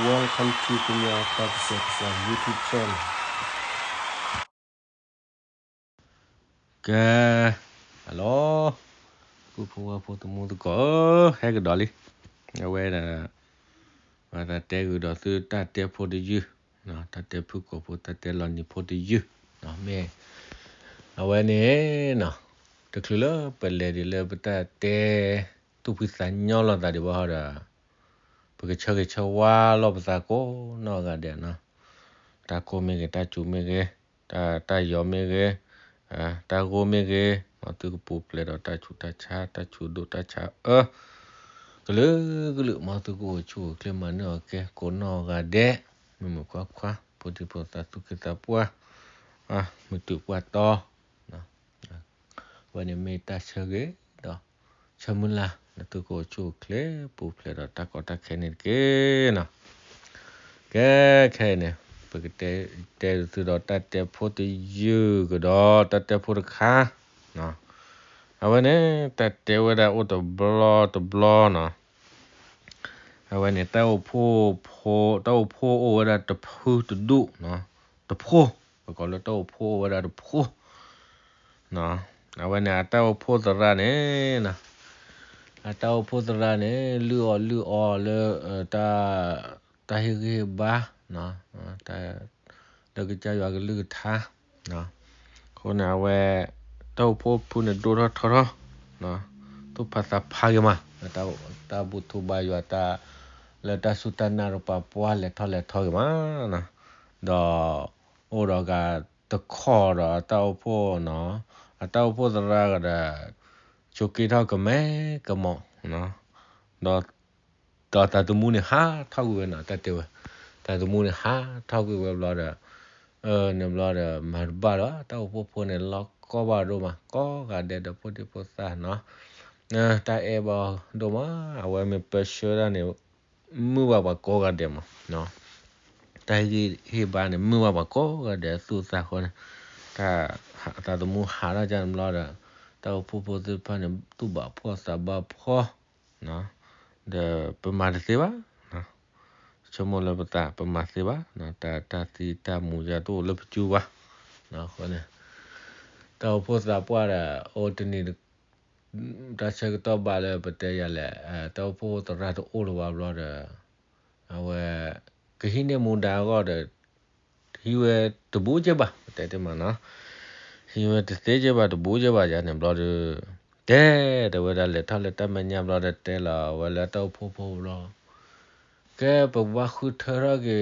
Welcome to Kenya Pakistan YouTube channel. ကဲ, hello, ပုၢ်ဖိဝဲၢ်ဖိသမူသကိးဧၢ, ဟဲကဒီးလံ. အဝဲဒၣ် ပသးတဲဂုာ်ဒီးသုတၢ်တဲဖိတယုၢ်, တၢ်တဲဖုၣ်ကိာ်ဖိ တၢ်တဲလီၤနံၤဖိတယုၢ်, မ့ၢ် အဝဲန့ၣ်နီၤ, တချုးလၢပလဲၤဒံးလၢပတၢ်တဲ သူၣ်ဖှံသးညီလိာ်သးဒံးဘၣ်ဒီး ပကဆၢဂ့ၤဆၢဝါလိာ်ပသးကိးနီၢ်ဂၤဒဲးနီၤ, တၢ်ကိၢ်မ့ၢ်ဂ့ၤ, တၢ်စူၤမ့ၢ်ဂ့ၤ, တၢ်, တၢ်ယီၤမ့ၢ်ဂ့ၤ, တၢ်ဂိၢ်မ့ၢ်ဂ့ၤ, မ်သုကပူၤဖျဲးဒီးတၢ်ဆူးတၢ်ဆါ, တၢ်ဆူးဒိၣ်တၢ်ဆါအၢ, ကလုာ်ကလုာ် မ်သုကအိၣ်ဆူၣ်အိၣ်ချ့ မၤနၢၤအီၤကဲကိးနီၢ်ဂၤဒဲး, မုၢ်မုၢ်ခွါခွါ, ဖိဒံဖိသၣ် သူၣ်က့သးပှၢ်, မုၢ်တုၤပှၢ်တီ အဝဲန့ၣ်မ့ၢ်တၢ်ဆၢဂ့ၤဒီး ဆၢမုၢ်လၢ် လၢသုကအိၣ်ဆူၣ်အိၣ်ချ့ ပူၤဖျဲးဒီးတၢ်ကီတၢ်ခဲန့ၣ်တက့ၢ်နီၤ. ကဲ, ခဲအံၤန့ၣ် ပကတဲ, တဲသုဒီးတၢ်တဲဖိတယုၢ်ကဒီး တၢ်တဲဖိတခါ, အဝဲန့ၣ် တၢ်တဲဝဲဒၣ်အိၣ်တဘျီတဘျီနီၤ, အဝဲန့ၣ် တၢ်အိၣ်ဖှိၣ်ဖိ, တၢ်အိၣ်ဖှိၣ်အိၣ်ဝဲဒၣ်တဖုတဒူၣ်, တဖိ, ပကိးလၢတၢ်အိၣ်ဖှိၣ်အိၣ်ဝဲဒၣ်တဖိ, အဝဲန့ၣ် အတၢ်အိၣ်ဖှိၣ်သရၣ်န့ၣ်, အတၢ်အိၣ်ဖှိၣ်သရၣ်န့ၣ် လုၢ်အီၣ်လုၢ်အီလၢ တၢ်, တၢ်ဟ့ၣ်ဂံၢ်ဟ့ၣ်ဘါ လၢကစၢ်ယွၤကလုၢ်ကထါ, အဃိန့ၣ် အဝဲ တၢ်အိၣ်ဖှိၣ်ဖုန့ၣ် ဒိၣ်ထီၣ်ထီထီၣ်, သူၣ်ဖးသးဖးဂ့ၤမး, တၢ်ဘူၣ်ထီၣ်ဘါယွၤတၢ်, လၢတၢ်စူၢ်တၢ်နာ်ဒီးပှၤပှၢ် လဲၤထီၣ်လဲၤထီဂ့ၤမး, ဒီး အိၣ်ဒီးဂၤတခီဒီးအတၢ်အိၣ်ဖှိၣ်နီၤ, အတၢ်အိၣ်ဖှိၣ်သရၣ်ဒီး ဆိးက့ထီၣ်ကမဲကမီၤ, ဒီး, ဒီးသးသမူန့ၣ် ဟးထီၣ်ကွံာ်ဝဲနီၤ, တၢ်တဲဝဲ, သးသမူန့ၣ် ဟးထီၣ်ကွံာ်ဝဲဘျီဒီး, န့ၣ်ဘျီဒီး မၤတဘၣ်ဒီး တၢ်အိၣ်ဖှိၣ်ဖိန့ၣ် လီၤကီဘၣ်ဒိၣ်မး ကိးဂၤဒဲးဒီးဖိဒံဖိသၣ်နီၤ, တၢ်အဲၣ်ဘၣ်ဒိၣ်မး, အဝဲမ့ၢ်ပၢဆှၢတၢ်န့ၣ် မုာ်ဘၣ်ပှၤကိးဂၤဒဲးမး, တၢ်ဟ့ၣ်ဂံၢ်ဟ့ၣ်ဘါန့ၣ် မုာ်ဘၣ်ပှၤကိးဂၤဒဲးသူၣ်သးဃိန့ၣ်, တၢ်, သးသမူဟးထီၣ်ကန့ၣ်ဘျီဒီး တၢ်အိၣ်ဖှိၣ်ဖိသ့ၣ်တဖၣ်န့ၣ် သူၣ်ဘၣ်ဖှီၣ်သးဘၣ်ဖှီၣ်, ဒီးပမၤတသ့ဘၣ်, ဆိကမိၣ်လၢပသး ပမၤသ့ဘၣ်, တၢ်, တၢ်သံတၢ်မူၤယၤတအိၣ်လၢပစုဘၣ်, အဃိန့ၣ် တၢ်အိၣ်ဖှိၣ်သးပှၢ်ဒီး အိၣ်တနံၤ တၢ်ဆၢကတီၢ်ဘၣ်လၢပတဲယၤလဲၣ်, တၢ်အိၣ်ဖှိၣ်သရၣ်တအိၣ်လၢၤဘၣ်ဘျီဒီး, အဝဲ, ကဟံးန့ၢ်မူဒါအဂီၢ်ဒီး, ဟံးဝဲတဘူးကဲဘၣ် ပတဲတ့ၢ်မးနီၤ, ဟံးဝဲတသ့ကဲဘၣ် တဘူးကဲဘၣ်ယၤန့ၣ်ဘျီဒီး, တဲ, တဲဝဲဒၣ်လဲၤထီၣ်လၢတၢ်မဲာ်ညါဘျီဒီး တဲလီၤဝဲလၢတၢ်အိၣ်ဖှိၣ်ဖိဘျီ, ကဲ ပကဘၣ်ဃုထၢထီၣ်က့ၤ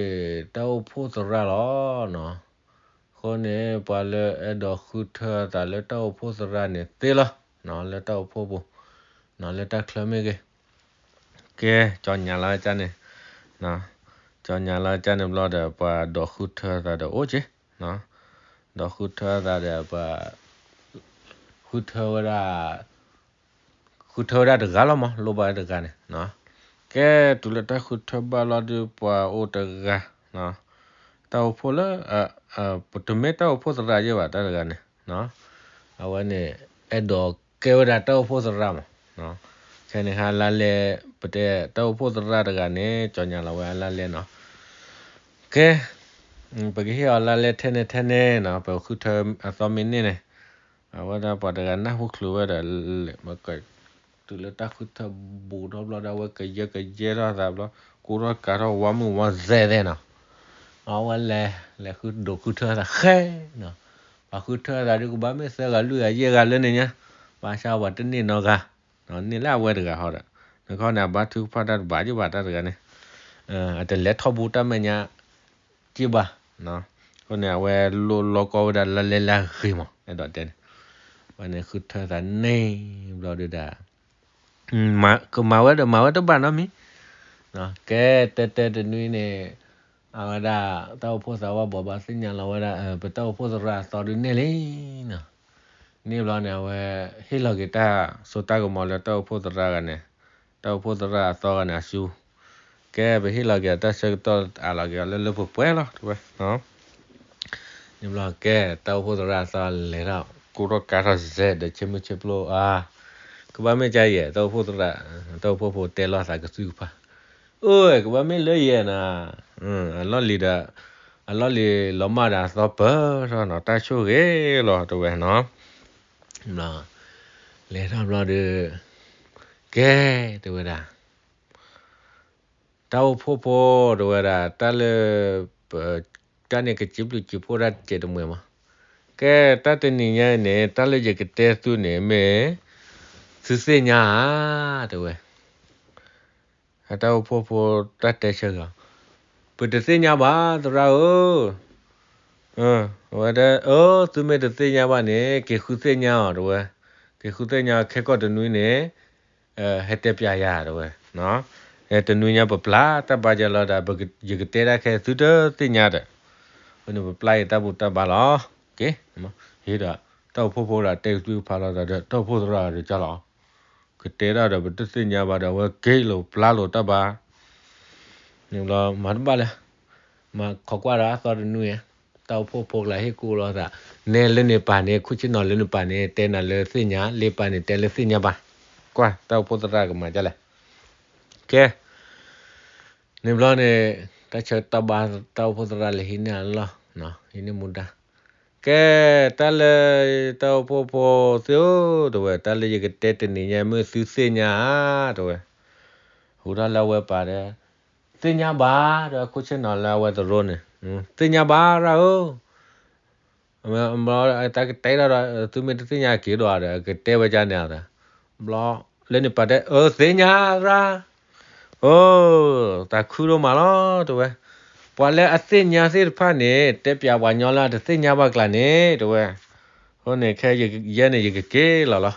တၢ်အိၣ်ဖှိၣ်သရၣ်လီၤနီၤ. အဃိန့ၣ် ပှၤလၢအဲၣ်ဒိးဃုထၢအသးလၢတၢ်အိၣ်ဖှိၣ်သရၣ်န့ၣ်သ့လီၤ, လၢတၢ်အိၣ်ဖှိၣ်ပူၤ, လၢတၢ်ချၢမ့ၢ်ဂ့ၤ, ကဲ ကၠီညါလီၤကန့ၣ်, ကၠီညါလီၤကန့ၣ်ဘျီဒီး ပှၤဒိးဃုထၢအသးဒီးအိၣ်က့ၤ, ဒိးဃုထၢအသးဒီးပှၤ ဃုထၢဝဲဒၣ် ဃုထၢဝဲဒၣ်တဂၤလီၤမး လိၣ်ဘၣ်တဂၤန့ၣ်, ကဲ တုၤလၢတၢ်ဃုထၢဘၣ်လီၤဒီး ပှၤအိၣ်တဂၤ, တၢ်အိၣ်ဖှိၣ်လၢ, ပတမ့ၢ်တၢ်အိၣ်ဖှိၣ်သရၣ်ယဲဘၣ် တၢ်တဂၤန့ၣ်, အဝဲန့ၣ် အဲၣ်ဒိးကဲဝဲဒၣ်တၢ်အိၣ်ဖှိၣ်သရၣ်မး, ခဲန့ၣ်ဟါလါလဲ, ပတဲတၢ်အိၣ်ဖှိၣ်သရၣ်တဂၤန့ၣ် ကၠီညါလီၤဝဲအလါလဲနီၤ, ကဲ ပကဟ့ၣ်အီၤလါလဲထဲန့ၣ်ထဲန့ၣ်နီၤ, ပဃုထၢအသီမ့ၢ်န့ၢ်န့ၣ်, အဝဲဒၣ်ပှၤတဂၤနၢ်ဟူချုးဝဲဒီး လဲၤမၤက, တုၤလၢတၢ်ဃုထၢဘူးထီၣ်ဘျီဒီး အဝဲကယၢကယဲထီၣ်သးဘျီ, ကူထီၣ်ကးထီၣ်ဝါမုၢ်ဝါသဲးသဲးနီၤ, အဝဲလဲၤ, လဲၤဃုဒိးဃုထၢသးဃဲနီၤ, ပှၤဃုထၢသးဒုးကဘၣ်မ့ၢ်သၢဂၤလွံၢ်ဂၤယဲၢ်ဂၤလၢန့ၣ်ညါ, ဘၣ်ဆၣ်ပှၤတန့ၢ်နီတဂၤ, န့ၢ်လၢအဝဲတဂၤဟီဒီး, နခီန့ၣ် အဘါထုကဖၣ်တၢ်တဘၣ်ယဲဘၣ်တၢ်တဂၤန့ၣ်, အတလဲၤထီၣ်ဘူးတၢ်မဲာ်ညါ က့ဘၣ်, အဃိန့ၣ် အဝဲလိၣ်လီၤကီဝဲဒၣ်လါလဲလါဂ့ၤမး အဲၣ်ဒိးတဲန့ၣ်, ဝဲန့ၣ်ဃုထၢသးန့ၣ်ဘျီဒီး ကမၤဝဲဒီးမၤဝဲတဘၣ်နီတမံၤ, ကဲတဲတဲတနွံန့ၣ်, အဝဲဒၣ်တၢ်အိၣ်ဖှိၣ်သးပှၢ်ဘိးဘၣ်သ့ၣ်ညါလီၤဝဲဒၣ် ပတၢ်အိၣ်ဖှိၣ်သရၣ်အသီဒုးန့ၢ်လံနီၤ, န့ၢ်ဘျီန့ၣ် အဝဲဟ့ၣ်လီၤက့ၤတၢ်စိတၢ်ကမီၤလၢတၢ်အိၣ်ဖှိၣ်သရၣ်ဂၤန့ၣ်, တၢ်အိၣ်ဖှိၣ်သရၣ်အသီဂၤန့ၣ်အစု, ကဲပဟ့ၣ်လီၤက့ၤအတၢ်ဆၢကတီၢ်အးလီၤက့ၤအီၤလၢလၢပှဲၤပှဲၤလီၤ တဝဲ န့ၣ်ဘျီကဲ တၢ်အိၣ်ဖှိၣ်သရၣ်အသီလဲၤထီၣ် ကူထီၣ်ကးထီၣ်စဲးဒီးဆ့မုၢ်ဆ့ပျိအါ, ကဘၣ်မ့ၢ်ကါယဲၢ် တၢ်အိၣ်ဖှိၣ်သရၣ်, တၢ်အိၣ်ဖှိၣ်ဖိတဲလီၤသးကသုကဖၣ်, အိၣ် ကဘၣ်မ့ၢ်လၢယဲနၤ, အလီၢ်လံၤဒီး အလီၢ်လံၤလီၤမၢ်ဒီးအသီပၢၢ်ထီၣ်နီၤ တၢ်ဆိၣ်ဂ့ၤလီၤ တဲဝဲနီၤ. လဲၤထီၣ်ဘျီဒီး ကဲ တဲဝဲဒၣ် တၢ်အိၣ်ဖှိၣ်ဖိ တဲဝဲဒၣ် တၢ်လၢ တၢ်န့ၣ်ကစံးဘျုးစံးဖှိၣ်တၢ်တစဲးတမှဲၤမး, ကဲ တၢ်တနံၤညါအံၤန့ၣ် တၢ်လၢယကတဲသုန့ၣ် မ့ၢ်သုသ့ၣ်ညါဧါ တဲဝဲ. အတၢ်အိၣ်ဖှိၣ်ဖိတၢ်တဲဆၢက့ၤအီၤ, ပတသ့ၣ်ညါဘၣ် သရၣ်ဧၢ, အဝဲတဲ အၢ သုမ့ၢ်တသ့ၣ်ညါဘၣ်န့ၣ် က့ၤဃုသ့ၣ်ညါအီၤ တဲဝဲ, က့ၤဃုသ့ၣ်ညါခဲကီၢ်တနွံန့ၣ် ဟဲတဲပျးယၤ တဲဝဲ, တနွံညါပပျၢ်တၢ်ဘါယဲလီၤဒီး ယကတဲဒၣ်ခဲသုတသ့ၣ်ညါဒီး, အဃိန့ၣ်ပပျၢ်အံၤတၢ်ဘူၣ်တၢ်ဘါလီၤ, က့ၤ, ဟ့ၣ်ဒီး တၢ်အိၣ်ဖှိၣ်ဖိဒီးတဲကသွံဖးလီၤသးဒီး တၢ်အိၣ်ဖှိၣ်သရၣ်ဒီးကၢ်လီၤ ကတဲဒၣ်ဒီးပတသ့ၣ်ညါဘၣ်ဒီး အဝဲက့ၤလီၤပျၢ်လိာ်တၢ်ဘါ, န့ၣ်ဘျီမၤတဘၣ်လၢ မၤခိးကွၢ်ဒီးအသီတနွံ, တၢ်အိၣ်ဖှိၣ်ဖိကျါဟ့ၣ်ကူၣ်လိာ်သး, နဲလၢန့ၣ်ပၢ်န့ၣ် ခိၣ်ဆ့ၣ်နီၤလၢန့ၣ်ပၢ်န့ၣ် တဲနၤလၢသ့ၣ်ညါ, လ့ပၢ်န့ၣ်တဲလၢသ့ၣ်ညါဘၣ်, ကွၢ်တၢ်အိၣ်ဖှိၣ်သရၣ်ကမၤဒ်လဲၣ်, ကဲ န့ၣ်ဘျီန့ၣ် တၢ်ဆၢကတီၢ်ဘၣ်တၢ်အိၣ်ဖှိၣ်သရၣ်လဲၤဟံးန့ၢ်အလီၢ်, ဟံးန့ၢ်မူဒါ, ကဲ တၢ်လၢ တၢ်အိၣ်ဖှိၣ်ဖိသ့ၣ်ဧၢ တဲဝဲ, တၢ်လၢယကတဲတနံၤညါမ့ၢ်သုသ့ၣ်ညါဧါ တဲဝဲ, ဟူးထီၣ်လၢအဝဲပၢ်ဒီး သ့ၣ်ညါဘၣ် တဲဝဲ, ခိၣ်ဆ့ၣ်နီၤလၢအဝဲသရိာ်န့ၣ် သ့ၣ်ညါဘၣ်ရၣ်ဧၢ တၢ်ကတဲဒီး သုမ့ၢ်တသ့ၣ်ညါက့ၤဒီး ကတဲဝဲဒ်န့ၣ်, ဘျီ လၢန့ၣ်ပၢ်တဲ အၢ သ့ၣ်ညါရၣ်, အိ သးခုဒိၣ်မးလီၤ တဲဝဲ, ပှၤလၢအသ့ၣ်ညါသ့ၣ်တဖၣ်န့ၣ် တဲပျးပှၤညီလၢအတသ့ၣ်ညါဘၣ်ကျါန့ၣ် တဲဝဲ, အဃိန့ၣ် ခဲယဲန့ၣ် ယကက့ၤလီၤလီၤ,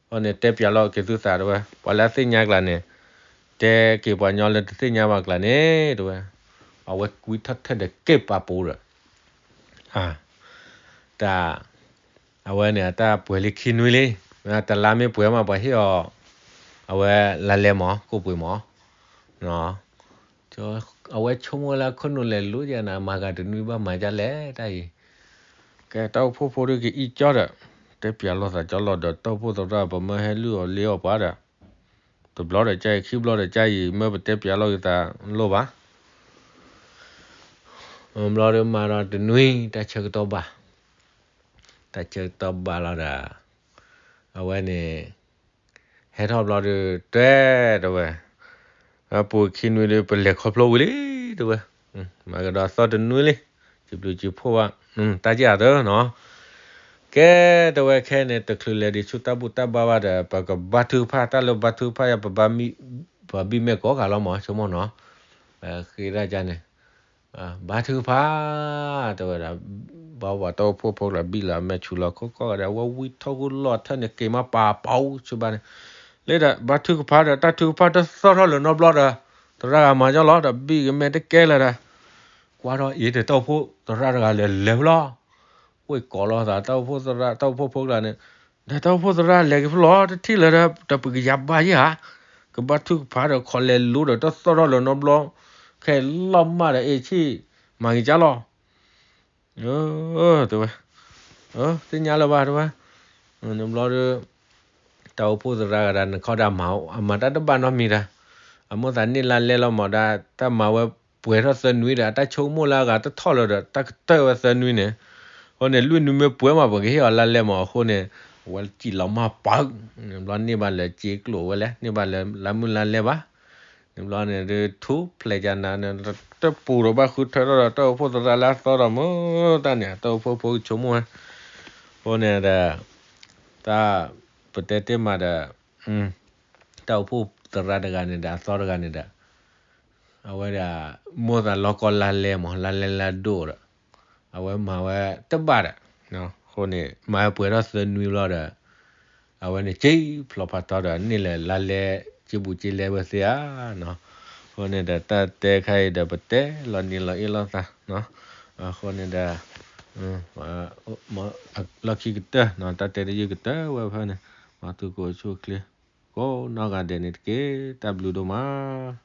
အဃိန့ၣ် တဲပျးလီၤက့ၤသုသး တဲဝဲ, ပှၤလၢအသ့ၣ်ညါကျါန့ၣ် တဲက့ၤပှၤညီလၢတသ့ၣ်ညါဘၣ်ကျါန့ၣ် တဲဝဲ, အဝဲကွံထီၣ်ထဲဒီးက့ၤပာ်ပူၤဒီး တၢ် အဝဲန့ၣ် အတၢ်ပှဲၤလံခံနွံလံ, တလါမ့ၢ်ပှဲၤမး ပှၤဟ့ၣ်အီၤ အဝဲလါလဲမး ကိၣ်ပှ့ၤမး, အဝဲဆိကမိၣ်လၢခိၣ်နူာ်လဲၤလိၤယဲနၤ မၤဂၤတနွံဘၣ်မၤဒ်လဲၣ် တၢ်အံၤ, ကဲ တၢ်အိၣ်ဖှိၣ်ဖိဒုးကအံၣ်ကၠီဒီး တဲပျးလိာ်သးကၠီလီၤဒီး တၢ်အိၣ်ဖှိၣ်သရၣ် ပမၢဟဲလုၢ်အီၤလ့အီၤပှၤဒီး တဘျီဒီးကၢ်အံၤ ခံဘျီဒီးကၢ်အံၤ မၢပတဲပျးလိာ်က့ၤသးလိၣ်ဘၣ် ဘျီဒီးမၤဒီးတနွံ တၢ်ဆၢကတီၢ်ဘၣ်, တၢ်ဆၢကတီၢ်ဘၣ်လီၤဒီး အဝဲန့ၣ် ဟဲထီၣ်ဘျီဒီး တဲ တဲဝဲ, ပူၤခံနွံဒီး ပလဲၤခီဖျိဝံၤလံ တဲဝဲ, မၤကဒီးသီတနွံလံ, စံးဘျုးစံးဖှိၣ်ဘၣ်, တၢ်က့ၢ်အသၢနီၤ, ကဲ တဲဝဲခဲန့ၣ် တချုးလဲၤဒံးဆူတၢ်ဘူၣ်တၢ်ဘါဘၣ်ဒီး ပကဘါထုကဖၣ် တၢ်လၢဘါထုကဖၣ်ယါ ပဘၣ်ဘံၣ်မဲာ်ကိးဂၤလီၤမး ဆိကမိၣ်နီၤ, ဃ့ဒၣ်ကန့ၣ် ဘါထုကဖၣ် တဲဝဲဒၣ်, ဘၣ်ဝဲတၢ်အိၣ်ဖှိၣ်ဖိလၢဘံၣ်လၢအမဲာ်ဆူၣ်လီၤခိၣ်ကိးဂၤဒဲး အဝဲဝံထီၣ်ဂိၢ်လီၤထၢၣ်န့ၣ် က့ၤမးပာ်ပာ်အူဆူဘၣ်န့ၣ်, လၢဒီးဘါထုကဖၣ်ဒီး တၢ်ထုကဖၣ်တသီၣ်ထီၣ်လၢၤနီတဘျီဒီး သရၣ်ဂၤမၤကၠီလီၤဒီး ဘံၣ်ကမဲာ်တကဲလၢၤဒီး ကွၢ်ထီၣ်အံၤတၢ်အိၣ်ဖှိၣ်သရၣ်တဂၤလဲၤလဲၤဖဲလီၤ, ဝ့ၢ်ကိးလီၤသး တၢ်အိၣ်ဖှိၣ်သရၣ် တၢ်အိၣ်ဖှိၣ်ဖိကျါန့ၣ်, ဒီးတၢ်အိၣ်ဖှိၣ်သရၣ်လဲၤက့ၤဖဲလီၤ တထံၣ်လၢၤဒီး တၢ်ပကယၤဘါယဲၢ်ဧါ, ကဘါထုကဖၣ်ဒီးခီလဲၤလိဒီးတၢ်သီၣ်ထီၣ်လၢၤနီတဘျီ, ခဲလီၤမၢ်ဒီးအ့ၣ်ဆံၣ် မၤက့ၤကၠီလီၤ တဲဝဲ, သ့ၣ်ညါလၢၤဘၣ် တဲဝဲ, နဘျီဒီး တၢ်အိၣ်ဖှိၣ်သရၣ်ဂၤဒၣ် နခီဒၣ်မၤ အမၤတၢ်တဘၣ်နီတမံၤဒီး, အမိၢ်သးန့ၢ်လါလဲလီၤမးဒီး တၢ်မၤဝဲပှဲၤထီၣ်သၢနွံဒီး အတၢ်ဆိကမိၣ်လၢအဂၤတထီၣ်လၢၤဒီး တၢ်ကတၢၢ်ဝဲသၢနွံန့ၣ်, အဃိန့ၣ် လွံၢ်နွံမ့ၢ်ပှဲၤမး ပကဟ့ၣ်အီၤလါလဲမး အဃိန့ၣ် အဝဲစံးလီၤမၢ်ပာ်, နဘျီန့ၢ်ဘၣ်လၢစ့ကျိာ်ဝဲလဲၣ် န့ၢ်ဘၣ်လၢလါမုၢ်လါလဲဘၣ် နဘျီန့ၣ်ဒုးထူၣ်ဖျဲးကနၤန့ၣ် တပူၤဒီးဘၣ်ဃုထၢထီၣ်ဒီး တၢ်အိၣ်ဖှိၣ်သရၣ်လၢအသီဒီးမုၢ်တၢ်န့ၣ် တၢ်အိၣ်ဖှိၣ်ဖိကဆိကမိၣ်ဝဲ, အဃိန့ၣ်ဒီး တၢ် ပတဲတ့ၢ်မးဒီး တၢ်အိၣ်ဖှိၣ်သရၣ်တဂၤန့ၣ်ဒီး အသီတဂၤန့ၣ်ဒီး အဝဲဒၣ် မိၢ်သးလီၤကီလါလဲမး လါလဲလါဒိၣ်ဒီး အဝဲမၤဝဲတဘၣ်ဒီး အဃိန့ၣ် မၤဝဲပှဲၤထီၣ်သၢနွံဘျီဒီး အဝဲန့ၣ်စံၣ်ဖျိးဖးထီဒီး န့ၢ်လၢလါလဲ စ့ဘူးစ့လဲဝဲသ့ဧါနီၤ, အဃိန့ၣ်ဒီး တၢ်တဲခါအံၤဒီး ပတဲလီၤနံၤလီၤအ့ၣ်လိာ်သးနီၤ, အဃိန့ၣ်ဒီး လီၢ်ခံကတၢၢ်နီၤ တၢ်တဲတယုၢ်ကတၢၢ်ဝဲဖဲန့ၣ်, မ်သုကအိၣ်ဆူၣ်အိၣ်ချ့ ကိးနီၢ်ဂၤဒဲးန့ၣ်တက့ၢ်. တၢ်ဘျုးဒိၣ်မး.